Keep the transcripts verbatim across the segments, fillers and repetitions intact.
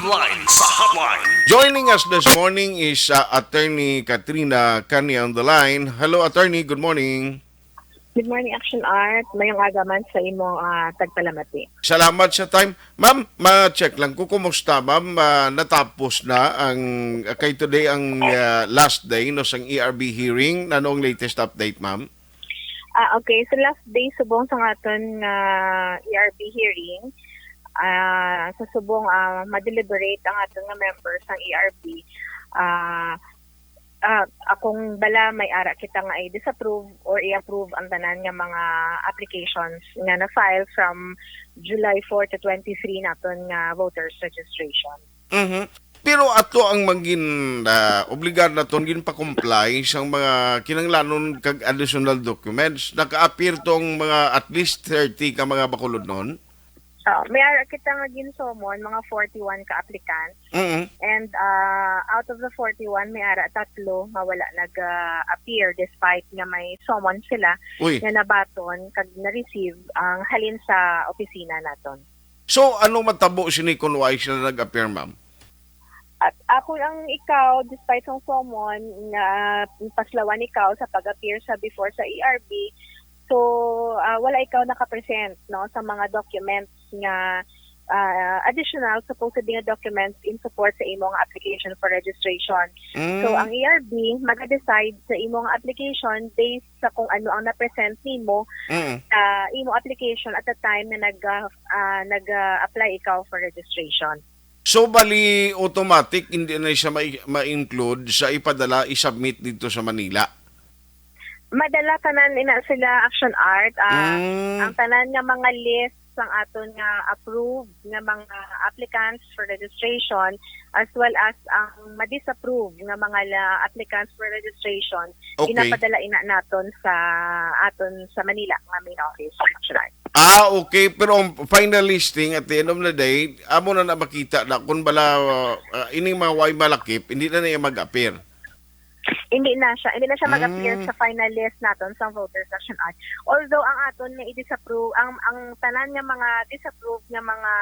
Line sa Hotline. Joining us this morning is uh, Attorney Katrina Kani on the line. Hello, Attorney. Good morning. Good morning, Action Art. Mayong aga man sa imo, ah, tagpalamati. Salamat sa time. Ma'am, ma-check lang ko, kumusta, ma'am? Ah, natapos na ang, ah, kay today ang, ah, last day, no, sang E R B hearing. Ano ang latest update, ma'am? Ah, okay. So, last day subong sa aton nga E R B hearing, ah, sa subong, ah, ma-deliberate ang aton nga members sang E R B, ah, ah, akong bala may ara kita nga i-disapprove or i-approve ang tanan nga mga applications nga na-file from July four to twenty-three naton nga voters registration. Mhm. Pero ato ang mangin, ah, obligar naton ginpa-comply sang mga kinahanglanon kag additional documents. Naka-appear tong mga at least thirty ka mga bakulodnon. Ah, may ara kita nga ginsomon, mga forty-one ka applicants. Mm. And, ah, out of the forty-one, may ara tatlo nga wala nag-appear despite nga may summon sila Uy. Nga nabaton kag na-receive ang halin sa opisina naton. So, ano matabo sini kung why sila nag-appear, ma'am? At ako lang ikaw, despite sang summon, nga paslawan ikaw sa pag-appear sa before sa E R B, so, ah, wala ikaw nakapresent, no, sa mga documents nga, ah, additional, supposedly nga documents in support sa imo nga application for registration. Mm. So, ang E R B maga-decide sa imo nga application based sa kung ano ang na-present nimo Mm. sa imo application at the time na nag, ah, ah, nag, ah, apply ikaw for registration. So, bali, automatic, hindi na siya ma-, ma-include sa ipadala, i-submit dito sa Manila? Madala tanan ina sila, Action Art. Ah, Mm. Ang tanan nga mga list sang aton nga approved nga mga applicants for registration as well as ang ma-disapprove nga mga la-, applicants for registration, Okay. Ginapadala ina naton sa aton sa Manila nga main office, Action Art. Ah, okay. Pero ang final listing at the end of the day, amo na na makita na kung bala, uh, ining mga way malakip, hindi na niya mag-appear. Hindi na siya, hindi na siya mag-appear Mm. sa final list naton sa Voters Action Act. Although ang aton nga i-disapprove, ang, ang tanan nga mga disapprove nga mga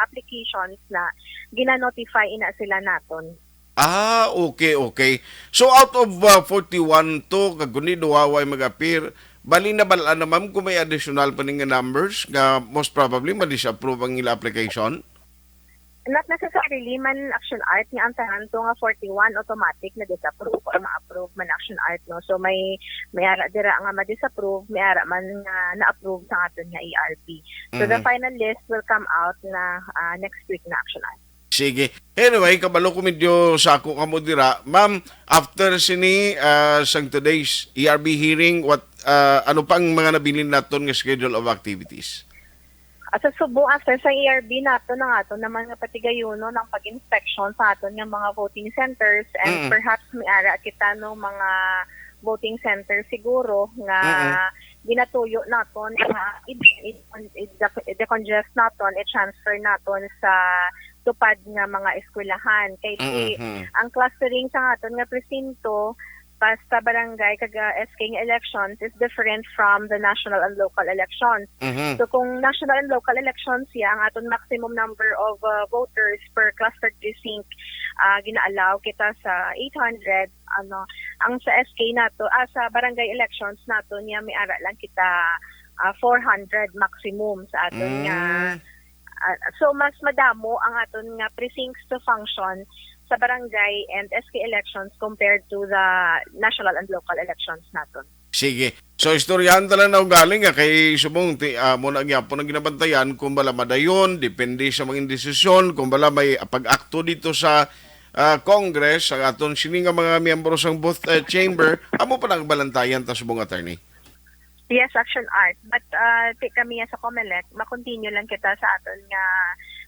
applications na gina-notify ina sila naton. Ah, okay, okay. So, out of, uh, forty-one to, kag kundi duha way mag-appear, bali na bala na, ma'am, kung may additional pa ni nga numbers nga most probably ma-disapprove ang ila application? Not necessarily man, Action Art, nga ang tanan to nga forty-one automatic na disapprove or ma-approve man, Action Art, no? So, may, may ara dira nga ma-disapprove, may ara man nga na-approve sa aton nga E R P. So, the Mhm. final list will come out na, ah, next week na, Action Art. Sige. Anyway, kabalo ko medyo sako kamo dira. Ma'am, after sini, ah, sang today's E R B hearing, what, ah, ano pa ang mga nabilin naton nga schedule of activities? Ah, sa Subo, after sa E R B naton, ang aton naman nga patigayunon ang pag-inspection sa aton nga mga voting centers and Mm. perhaps may ara kita, no, mga voting center siguro nga Mm. ginatuyo naton nga i-, i-, i-, i-decongest naton, i-transfer naton sa tupad nga mga eskwelahan. Kay di, Mm-hmm. ang clustering sa aton nga presinto, basta barangay kag, ah, S K nga elections is different from the national and local elections. Mm-hmm. So, kung national and local elections, ya, ang aton maximum number of, ah, voters per cluster precinct, ah, gina-allow kita sa eight hundred. Ano, ang sa S K nato, ah, sa barangay elections nato niya, may ara lang kita, ah, four hundred maximum sa aton nga, Mm. ah, so, mas madamo ang aton nga precincts to function sa barangay and S K elections compared to the national and local elections naton. Sige. So, istoryahan ta lang na ugali nga kay subong ti, ah, mo na gyapon ang ginabantayan kung bala madayon, depende sa mga indesisyon, kung bala may pag-akto dito sa, ah, Congress, ang aton sini nga mga miyembro sang both, eh, chamber, amo pa nang balantayan ta subong, attorney. Yes, Action Art. But, ah, ti kami sa Comelec, ma-continue lang kita sa aton nga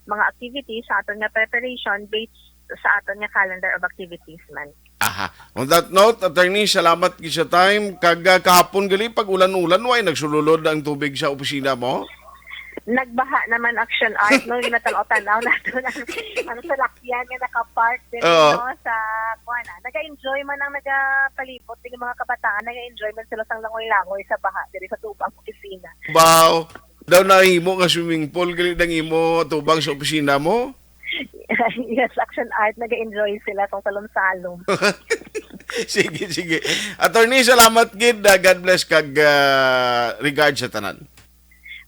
mga activities, sa aton nga preparation based sa aton nga calendar of activities man. Aha. On that note, attorney, salamat gid sa time. Kag, ah, kahapon gali, pag ulan-ulan, way nagsululod ang tubig sa opisina mo? Nagbaha naman, Action Art, no? Ginatanaw-tanaw naton ang, ang salakyan nga nakapark din, Oo. no, sa, kuwan, ah. Naga-enjoy man ang nagapalibot, yung mga kabataan, naga-enjoy man sila sang langoy-langoy sa baha diri sa tubang opisina. Wow! Daw nahimo nga swimming pool, gali nang imo tubang sa opisina mo? Yes, action art, nag-enjoy sila sa salom-salom. Sige, sige. Attorney, salamat gid. Ah, God bless kag ah, regards sa tanan.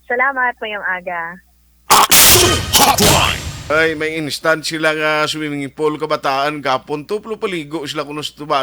Salamat, mayong aga. Action Hotline. Ay, may instant sila nga swimming pool, kabataan, kapon, tuplo paligo sila kuno sa tuba.